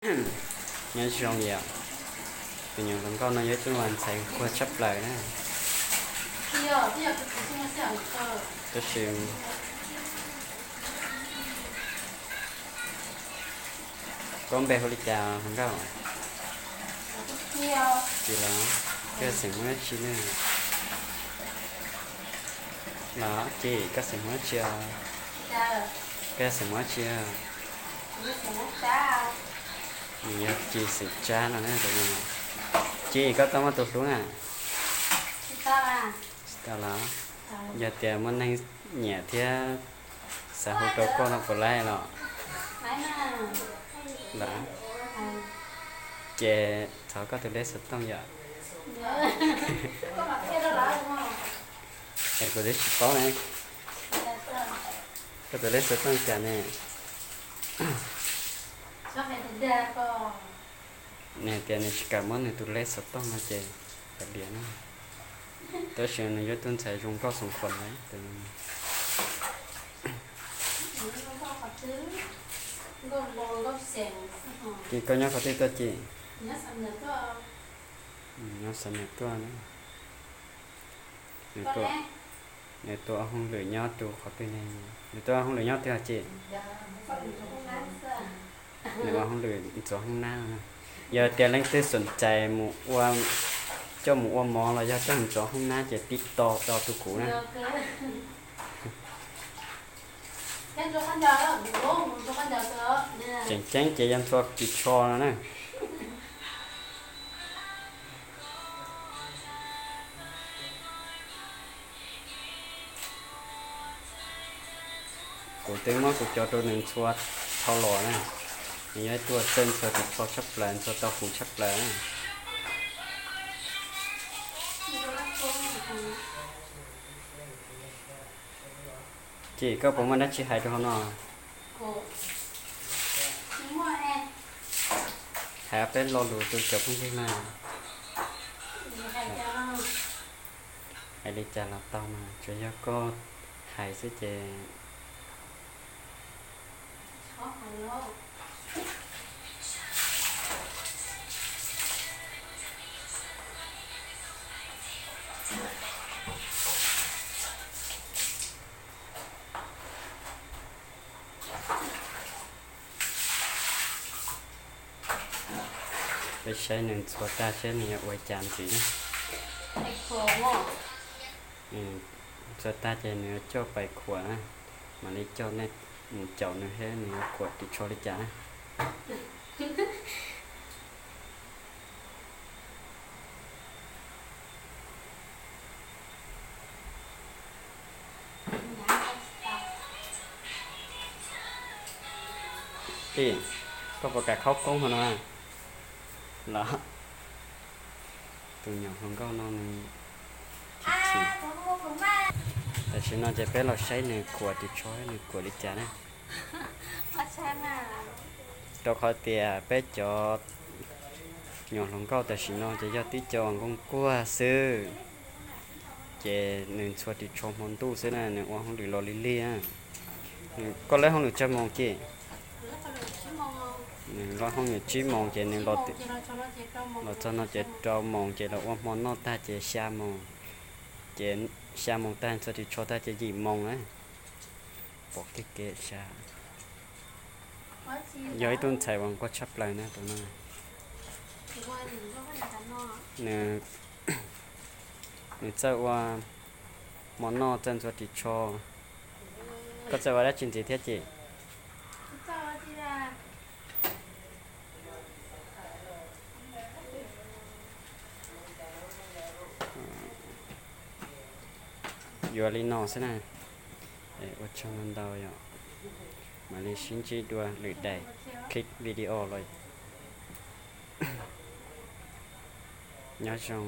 Nyob zoo yom, tus nyuam hluas nkauj no yog ib tug ntxhais nquag tshaj plaws na. Tab sis koj npe hu li cas hluas nkauj? Tsis los, koj xeem Hmoob dab tsi ne? Los Ci, koj xeem Hmoob dab tsi os? Koj xeem Hmoob dab tsi? Nws yog Ci xeem Tsab no na. Ci, koj tau muaj tus hlub na? Tsis tau los? Yog tias muaj neeg nyiam thiab xav hu rau koj no puas laib los? Ces thov koj tus lej xov tooj yom. Es kuv twb tsis paub ne. Koj tus lej xov tooj cas ne? Nws hais tias nws tsis kam muab nws tus lej xov tooj no ces kav liam na. Tab sis nws yog tus ntxhais zoo nkauj xoom khuam na. Ces koj nyob qhov twg tuaj Ci? Nyob Xam Nws tuaj na. Nws tua hauj lwm nyob rau qhov twg ne? Nws tua hauj lwm nyob twg Ci? Nws ua hauj lwm ntxuav hoob nab. Yog tias leej twg xom ncais mus ua, coj mus ua mov los yog coj mus ntxuav hoob nab ces tib to rau tus kuv na. Tseem ceeb ces yog ntxhua ris tsho no na. Kuv twb muab kuv cov rau nws ntxhua dhau los na. Nws yog ib tug txawj ntxhua ris tsho tshaj plaws, ntxhua tau huv tshaj plaws na. Ces koj puas muaj dab tsi hais rau hauv no? Hais peb lo lus rau cov phooj ywg mas. Hais li cas los tau mas tsuas yog koj hais xwb ces. Peb saib nws ntxhua tag seb nws yuav ua cas ntxiv na. Ntxhua tag ces nws yuav coj pais khuam na. Mam li coj nej mus caum nws seb nws yuav khuam ris tsho li cas na. Tij, koj puas kam khaub koob hauv no los? Tus nyuam hluas nkauj no nws chim chim. Tam sim no ces peb los saib nws khuam ris tsho, nws khuam li cas na. Rau qhov tias peb cov nyuam hluas nkauj tam sim no ces yog tib co nkauj nkuag xwb. Ces nws ntxhua ris tsho hmo ntuj xwb na, nws ua hauj lwm los lig lig na. Koj lawb hauj lwm tsawg moos Ci? Nws lawb hauj lwm tsib moos ces nws los txog no ces rau moos ces los ua hmo noj tag ces xya moos. Ces xya moos tag ntxhua ris tsho tag ces yim moos na. Pom kiag kev xya. Yog ib tug ntxhais uas nquag tshaj plaws na tus no. Nws, nws txawj ua hmo noj txawj ntxhua ris tsho. Koj txawj ua dab tsi ntxiv thiab Ci? Yuav li no xwb na. Ua tsaug ntau ntau yom. Mam li sib ntsib dua lwm daim clip video los. Nyob zoo.